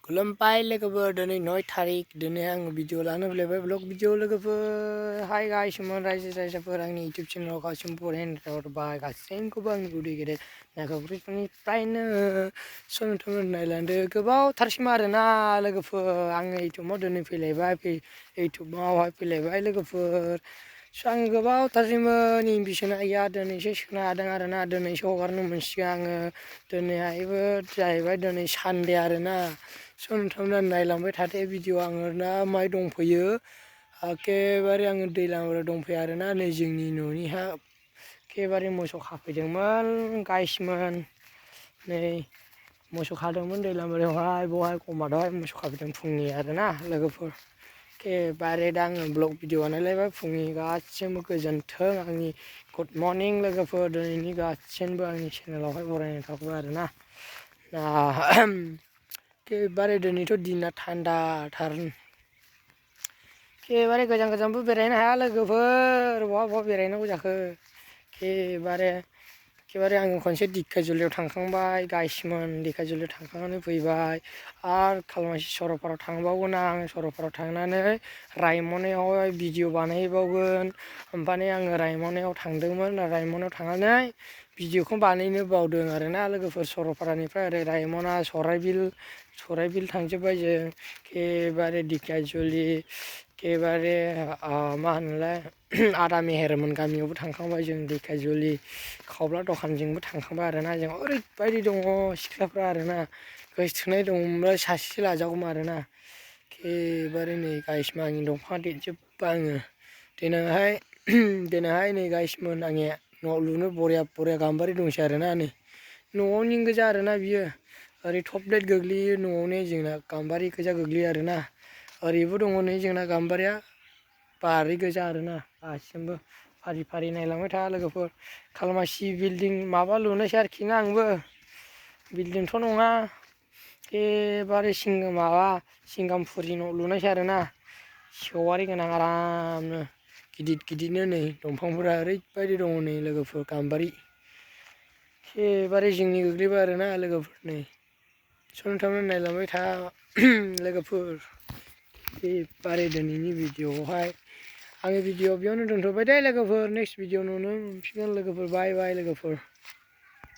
खुलुमबाय लोगोफोर दिनै 9 थारिख दिनै आं भिडिअ लानो फैलायबाय ब्लग भिडिअ लोगोफोर हाय गाइसमोन रायजो राजाफोर आंनि इउटुब चेनेलाव गासिबो बरायनाय थाहरबाय गासैखौबो आंनि गुदि गेदेर नायखांग्रिफोरनिफ्रायनो सोलोंथाइ नायलांदो गोबावथारसिम आरोना लोगोफोर आङो इउटुबाव दिनै फैलायबाय इउटुबावहाय फैलायबाय लोगोफोर आङो गोबावथारसिममोन इम्बिसना गैया दिनैसो सोनो हादों आरोना दिनैसो हगारनो मोनसिगोन आङो दिनैहायबो जाहैबाय दिनै सानडे आरोना सोलोंथाइ नायलांबाय थादो भिडिअ आङो ना माय दंफैयो एखेबारे आङो दैलामाव दंफैयो आरोना नै जोंनि न'निहा एखेबारे मोसौ खाफैदोंमोन गाइसमोन नै मोसौ खादोंमोन दैलामायावहाय बहाय कमादावहाय मोसौ खाफैदों फुंनि आरोना लोगोफोर एखेबारे दा आङो ब्लग भिडिअ बानायलायबाय फुंनि गासिबो गोजोन्थों आंनि गुड मर्निं लोगोफोर दिनैनि गासिबो आंनि चेनेलावहाय बरायनाय थाबाय आरोना एखेबारे दिनैथ' दिना थान्दाथार एखेबारे गोजान गोजानबो बेरायनो हाया लोगोफोर बहा बेरायनांगौ जाखो एखेबारे आङो खनसे दिखाजुलियाव थांखांबाय गाइसमोन दिखाजुलियाव थांखांनानै फैबाय आरो खालमासि सरलपारायाव थांबावगोन आं सरलपारायाव थांनानै रायमनायावहाय भिडिअ बानायबावगोन ओमफ्राय आङो रायमनायाव थांदोंमोन रायमनायाव थांनानै भिडिअखौ बानायनो बावदों आरोना लोगोफोर सरलपारानिफ्राय ओरै रायमना सराइबिल थांजोब्बाय जों एखेबारे दिखाजुलि एखेबारे मा होनोलाय आदा मेहेरमोन गामियावबो थांखांबाय जों दिखाजुलि खावब्ला दखानजोंबो थांखांबाय आरोना जों ओरैबायदि दङ सिख्लाफ्रा आरोना गोसोथोनाय दंब्ला सासेसो लाजागौमोन आरोना एखेबारे नै गाइसमोन आंनि दंफाङा देरजोब्बाय आङो दिनैहाय नै गाइसमोन आंनि न' लुनो बरिया गाम्बारि दंसै आरोना नै न'आवनि गोजा आरोना बियो ओरै टप प्लेट गोग्लैयो न'आवनो जोंना गाम्बारि गोजा गोग्लैयो आरोना ओरैबो दङ नै जोंना गाम्बारिया बारि गोजा आरोना गासिबो फारि फारि नायलांबाय था लोगोफोर खालमासि बिल्डिं माबा लुनायसै आरोखि ना आंबो बिल्डिंथ' नङा एखेबारे सिंगामफुरि न' लुनायसै आरोना सेवारि गोनां आरामनो गिदिरनो नै दंफांफोरा ओरैबायदि दङ नै लोगोफोर गाम्बारि एखेबारे जोंनि गोग्लैबाय आरोना लोगोफोर नै सोलोंथाइ नायलांबाय था लोगोफोर एखेबारे दिनैनि भिडिअआवहाय आंनि भिडिअ बेयावनो दोनथ'बाय दे लोगोफोर नेक्स्ट भिडिअ नुनो मोनफिनगोन लोगोफोर बाय लोगोफोर।